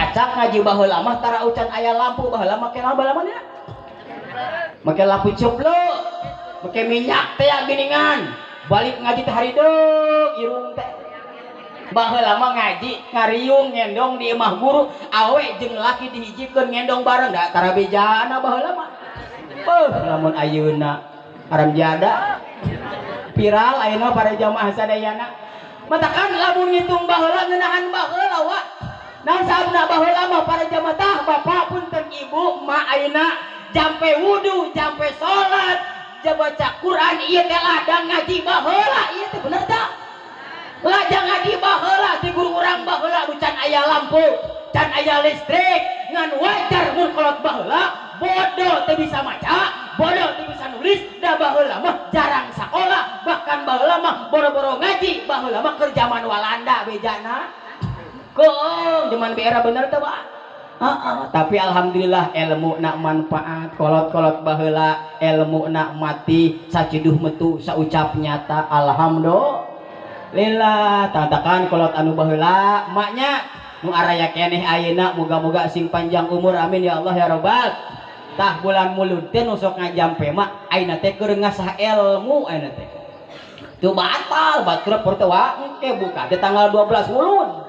Cacak ngaji baheula mah tara ucan aya lampu. Baheula make naon baheula mah nya? Make lampu cuplo, make minyak teh ya geningan. Balik ngaji teh harideung irung teh. Baheula mah ngaji ngariung ngendong di imah guru, awe jeung laki dihijikeun ngendong bareng, da tara bejana baheula mah. Beuh, lamun ayeuna haram jada viral ayeuna para jamaah sadayana. Matakan lamun ngitung baheula ngeunahan baheula wa. Naon sababna baheula mah para jamaah tah bapak punten ibu emak ayeuna jampe wudu, jampe salat, baca Quran ieu teh ladang ngaji baheula ieu teh, bener tah? Ladang ngaji baheula ti guru urang baheula nu can aya lampu, can aya listrik, ngan wajar mun kolot baheula bodoh teu bisa maca, bodoh teu bisa nulis, da baheula mah jarang sakola, bahkan baheula mah boro-boro ngaji, baheula mah keur zaman Walanda bejana. Keung zaman era, bener teu, Pak? Heeh, tapi alhamdulillah ilmu nak manfaat kolot-kolot baheula ilmu nak mati saciduh metu saucap nyata, alhamdulillah. Tatakan kolot anu baheula maknya nu araya keneh ayeuna moga-moga sing panjang umur, amin ya Allah ya robbal. Tah, bulan Mulud teh nu sok ngajampe mah ayeuna teh keur ngasah ilmu ayeuna teh. Teu batal batur teh wa engke buka teh tanggal 12 Mulud.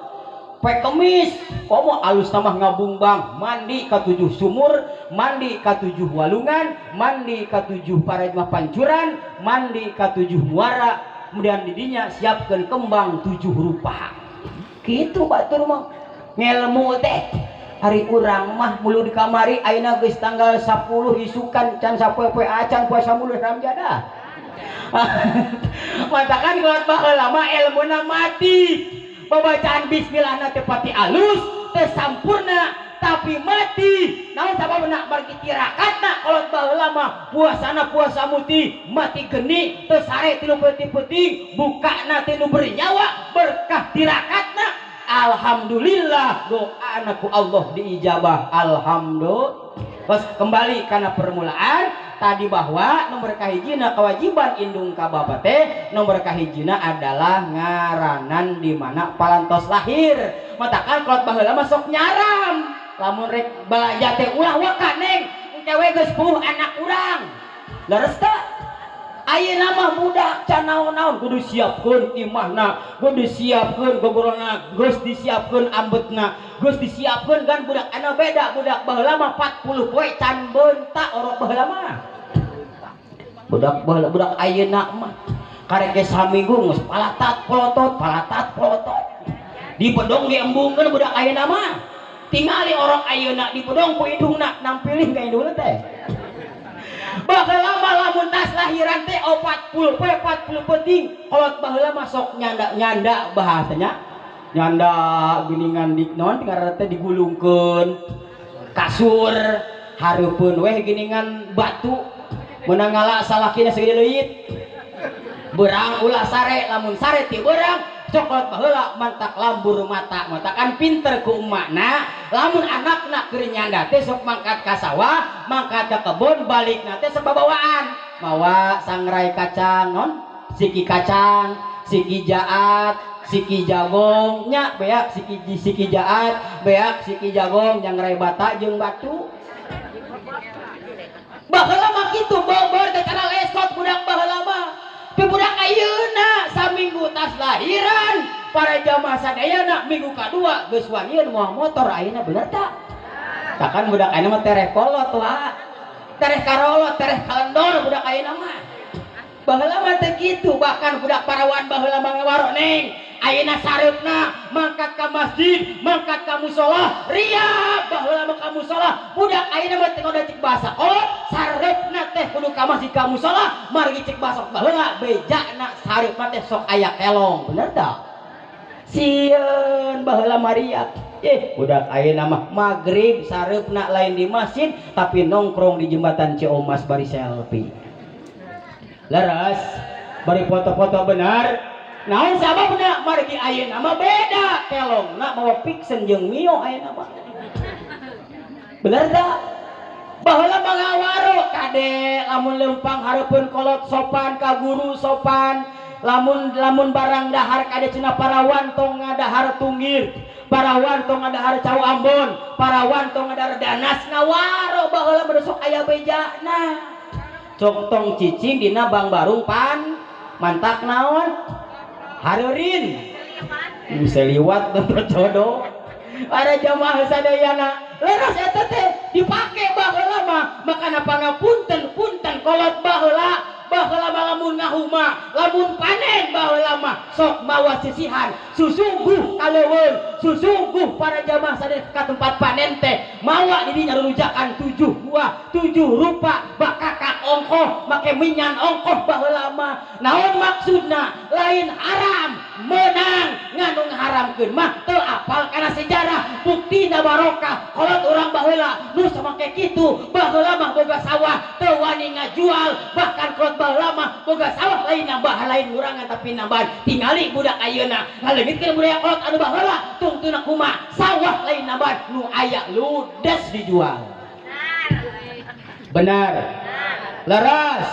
Poe Kemis komo alus mah ngabungbang, mandi ka tujuh sumur, mandi ka tujuh walungan, mandi ka tujuh parajmah pancuran, mandi ka tujuh muara, kemudian didinya siapkan kembang tujuh rupa gitu. Batur mah ngelmu teh. Hari urang mah mulu di kamari ayeuna geus tanggal 10 isukan can sapoe-poe acan puasa Mulud ramjada. Matakan kalau baheula mah ilmuna mati, babacaan bismillah teh pati alus teh sampurna tapi mati. Naon sababna? Margi tirakatna kolot baheula mah puasana puasa muti, mati geni, teu sare tilu peuting-peuting, bukana teh nu bernyawa. Berkah tirakatna, alhamdulillah doa ku Allah diijabah, alhamdulillah. Terus kembali karena permulaan tadi bahwa nomor kahijina kewajiban indung ka bapa teh nomor kahijina adalah ngaranan di mana palantos lahir. Matakan kolot baheula mah sok nyaram lamun rek balanja teh, "Ulah waka, Neng, engke we geus puguh anak urang." Leres teu? Ayeuna mah budak can naon-naon kudu siapkeun imahna, kudu siapkeun gogorona, geus disiapkeun ambetna, geus disiapkeun kan. Budak anu beda, budak baheula mah 40 poe can beunta orok baheula mah. Budak baheula, budak ayeuna mah karek ge saminggu geus palatat polotot, palatat polotot, dibedong diembungkeun. Budak ayeuna mah tingali orok ayeuna dibedong ku indungna, nampilih ka indungna teh. Baheula mah lamun tas lahiran teh 40 poe 40 peuting. Kolot baheula mah sok nyanda, nyanda bahasanya nyanda geuningan di naon ngaranna teh, digulungkeun kasur hareupeun weh geuningan batu, meunang ngala salakina segede leuit. Berang ulah sare, lamun sare ti berang cokot baheula mantak lambur mata. Matakan pinter ku emakna lamun anakna keur nyanda teh sok mangkat ka sawah, mangkat ka kebun, balikna teh sok babawaan mawa sangrai kacang non siki kacang, siki jaat, siki jagong nya, beak siki, siki jaat, beak siki jagong, nyangrai bata jeung batu. Baheula mah kitu, beubeur teh kana lesot budak baheula mah. Tapi budak ayeuna saminggu tas lahiran para jamaah sadayana, minggu kadua geus wanian moal motor ayeuna, bener tak? Takkan budak ayeuna mah tereh kolot wa, tereh karolot, tereh kalendor budak ayeuna mah. Baheula mah teh kitu. Bahkan budak parawan baheula mah ngawaro, "Neng." Ayeuna sareupna mangkat ka masjid, mangkat ka musola, riap baheula mah ka musola. Budak ayeuna mah teh cek bahasa kolot sareupna teh kudu ka masjid, ka musola, margi cek bahasa baheula bejana sareupna teh sok aya kelong, bener tak? Sieun baheula Maria. Eh, budak ayeuna mah maghrib sareupna lain di masjid tapi nongkrong di jembatan Ciomas bari selfie, leres, bari foto-foto, benar? Naon sababna? Margi ayeuna mah beda, kelongna mawa Vixion jeung Mio ayeuna mah, bener tak? Baheula mah ngawaro, "Kade lamun leumpang hareupeun kolot sopan, ka guru sopan, lamun lamun barang dahar kade," cenah, "parawan tong ngadahar tunggir." Parawan tong ngadahar cau Ambon, parawan tong ngadahar danas, ngawaro baheula mah sok aya bejana. Cok tong cicing dina bang barung pan mantak naon hareurin bisa liwat teu jodoh. Para jamaah sadayana, leres eta teh dipake baheula mah. Makana pangapunten punten kolot baheula, baheula mah lamun ngahuma, lamun panen baheula mah sok mawa sisihan susuguh kaleuweung susuguh. Para jamaah sadaya, ka tempat panen teh mawa di dinya rujakan tujuh buah, tujuh rupa, bakakak ongkoh, make minyan ongkoh baheula mah. Naon maksudna? Lain haram, menang nganu ngaharamkeun mah teu apal kana sejarah. Buktina barokah kolot urang baheula nu samake kitu. Baheula mah boga sawah teu wani ngajual, bahkan kolot baheula mah boga sawah lain nambah, lain ngurangan, tapi nambahan. Tingali budak ayeuna ngaleungitkeun budaya kolot anu baheula, tungtuna kumaha? Sawah lain nambahan, nu aya ludes dijual. Benar, leres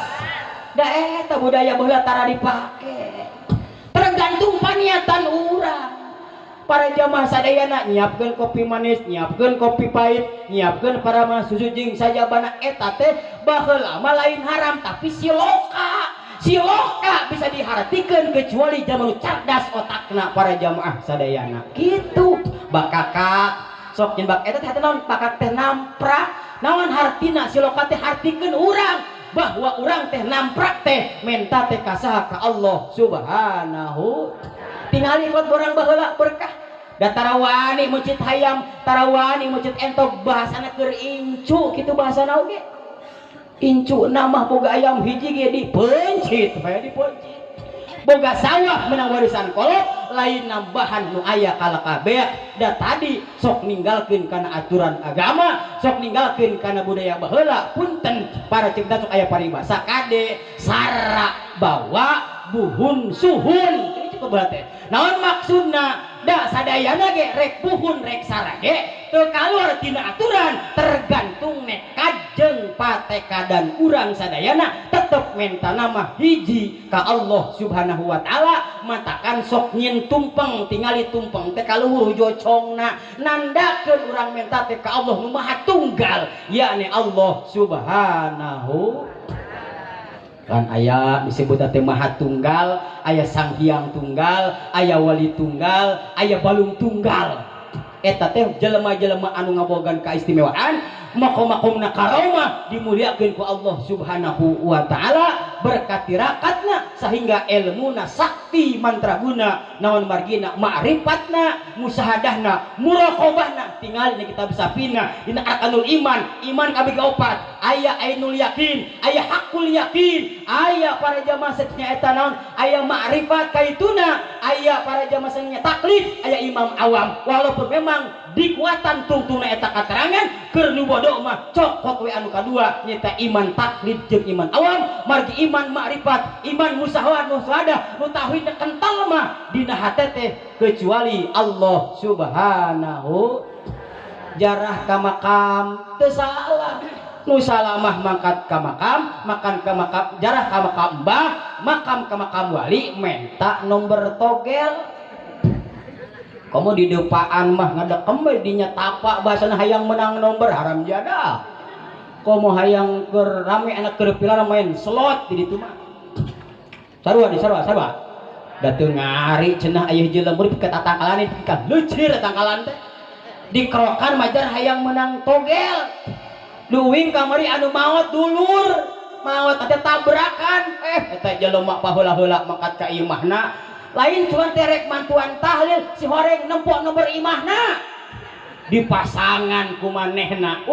da eta budaya baheula tara dipake. Tergantung paniatan urang. Para jamaah sadayana, nyiapkeun kopi manis, nyiapkeun kopi pahit, nyiapkeun para mah susu jeung sajabana, eta teh baheula mah lain haram, tapi siloka. Siloka bisa dihartikeun kecuali jalma nu cerdas otakna. Para jamaah sadayana, kitu bakakak sok nyeun bak eta teh naon? Bakak teh namprak. Naon hartina siloka teh? Hartikeun urang bahwa urang teh namprak teh menta teh ka saha? Ka Allah Subhanahu. Tingali kot urang baheula berkah da, tarawani meuncit hayam, tarawani meuncit entok, bahasana keur incu kitu. Bahasana oge incu mah boga ayam hiji ge dipeuncit bae, dipeuncit. Boga sawah menang warisan kolot, lain nambahan, nu aya kalakabeak. Da tadi sok ninggalkeun kana aturan agama, sok ninggalkeun kana budaya baheula. Punten para cinta, sok aya paribasa kade sara bawa buhun suhun. Ini cukup berarti naon maksudna? Da sadayana ge rek buhun rek sara ge teu kaluar tina aturan, tergantung nekat jeung patekadan urang sadayana. Tetep menta nama hiji ka Allah Subhanahu wa Ta'ala. Matakan sok nyin tumpeng, tingali tumpeng teh kaluhur jocongna, nandakeun urang menta teh ka Allah nu Maha Tunggal, yakni Allah Subhanahu. Kan aya disebut teh Maha Tunggal, aya Sang Hyang Tunggal, aya Wali Tunggal, aya Balung Tunggal. Eta teh jelema-jelema anu ngabogaan kaistimewaan, makom-makomna karomah, dimuliakeun ku Allah Subhanahu wa Ta'ala berkat tirakatna sehingga ilmuna sakti mantraguna. Naon margina? Ma'rifatna, musahadahna, muraqabahna. Tingali di kitab Safina dina arkanul iman, iman kabeh opat, aya ainul yakin, aya hakul yakin, aya para jamaah satenya eta naon, aya ma'rifat kaituna, aya para jamaah satenya taklid, aya imam awam. Walaupun memang dikuatan tungtungna eta katerangan, keur nu bodoh mah cokot we anu kadua, nyata iman taklid jeung iman awam. Margi iman ma'rifat, iman musyahadah, musyahadah, nu tauhidna kental mah dina hate teh kecuali Allah Subhanahu. Jarah ka makam teu salah, nu salah mah mangkat ka makam, makan ka makam, jarah ka makam mbah, makam ka makam wali, menta nomor togel. Kamu di depaan mah ngadekem we dinya tapa, bahasana hayang menang nomor, haram jadah. Komo hayang keur rame anak keur pilar main slot di ditu mah. Sarua di sarua sarua. Da teu ngari cenah aya hiji lembur ka tatangkalan, ka leucir tangkalan teh. Dikerokan majar hayang menang togel. Duwing kamari anu maot dulur. Maot teh tabrakan. Eh, eta jelema paheula-heula mangkat ka imahna, lain cuma terek mantuan tahlil, si horeng nempok nomor imahna di pasangan kumanehna.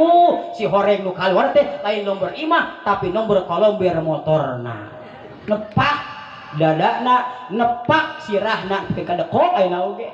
Si horeng nu kaluar teh lain nomor imah, tapi nomor kolomber motorna. Nepak dadana, nepak sirahna, teu kadekok ayeuna oge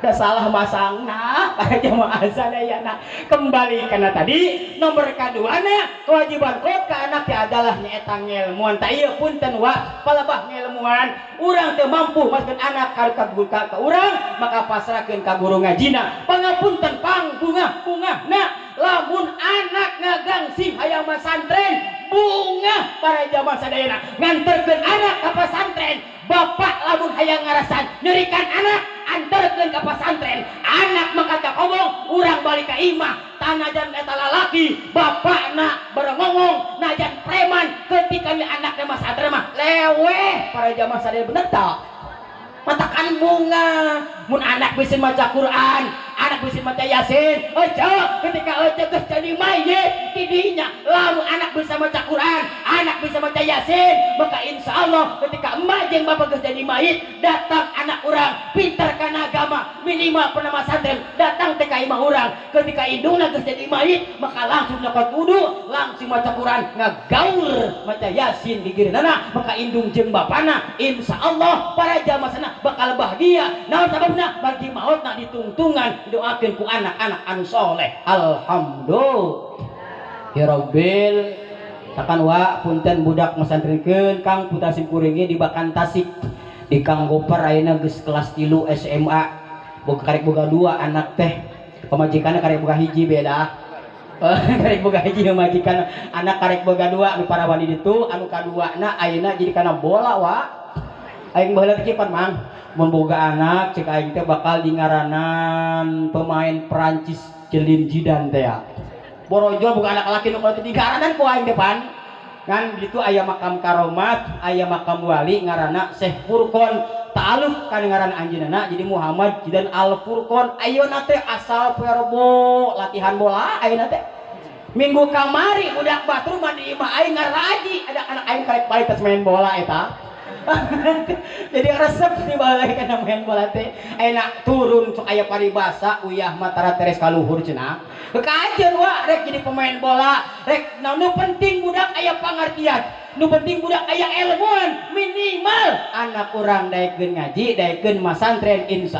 da salah masangna. Para jamaah sadayana, kembali karena tadi nomor kaduana, kewajiban kolot ke anak teh adalah nyaeta ngelmuan. Tak ieu punten wa palebah ngelmuan, urang teu mampu maskeun anak ka urang, maka pasrahkeun ka guru ngajina. Pangapunten, pang bungah bungahna lamun anak ngagangsing hayang masantren, bungah para jamaah sadayana nganterkeun anak ka pasantren. Bapak lamun hayang ngarasan nyerikan anak. Anterkeun ka pasantren, anak mah kata kobong, urang balik ka imah. Tanajan eta lalaki bapakna barengongong, najan preman, ketika ni anakna masantren mah leweh. Para jamaah sadaya, bener tak? Matakan bunga mun anak bisa maca Quran, anak bisa maca Yasin. Ojo ketika ojo geus jadi mayit tidinya. Lamun anak bisa maca Quran, anak bisa maca Yasin, maka insya Allah ketika emak jeung bapak geus jadi mayit, datang anak urang pintar kana agama, minimal pernah masantren, datang teh ka imah urang. Ketika indungna geus jadi mayit, maka langsung nyokot wudu, langsung maca Quran, ngagaur maca Yasin gigireunana, maka indung jeung bapana insya Allah para jamaah sana bakal bahagia. Naon sababna? Bagi mautna ditungtungan, doakeun ku anak-anak anu soleh. Alhamdulillah ya rabbil takan. Wa punten, budak masantrenkeun Kang putra simkuring di Bakan Tasik, di Kang Gopar, ayeuna geus kelas 3 SMA, boga karek boga dua anak teh, pamajikanna karek boga hiji, beda karek boga hiji pamajikan, anak karek boga dua, anu parawan di ditu, anu kaduana ayeuna jadi kana bola. Wa aing baheula teh pan mang mun boga anak, cek aing teh bakal dingaranan pemain Perancis Zinedine Zidane teh ya. Borojol boga anak laki nu kalau teh dingaranan ku aing teh pan. Ngan gitu aya makam karomat, aya makam wali ngaranna Syekh Furqon, ta'aluf kan ngaran anjeunna jadi Muhammad Zidan Al Furqon. Ayeuna teh asal verbo latihan bola. Ayeuna teh minggu kamari budak batur mah di imah aing ngaraji, ada anak aing karek balik tes main bola eta. Jadi resep di balik kana main bola teh. Ayeuna turun sok aya paribasa, uyah mah tara teres ka luhur cenah. Kekajen wa rek jadi pemain bola, rek nah, nu penting budak aya pangartian, nu penting budak aya ilmuan. Minimal anak urang daekeun ngaji, daekeun masantren, insya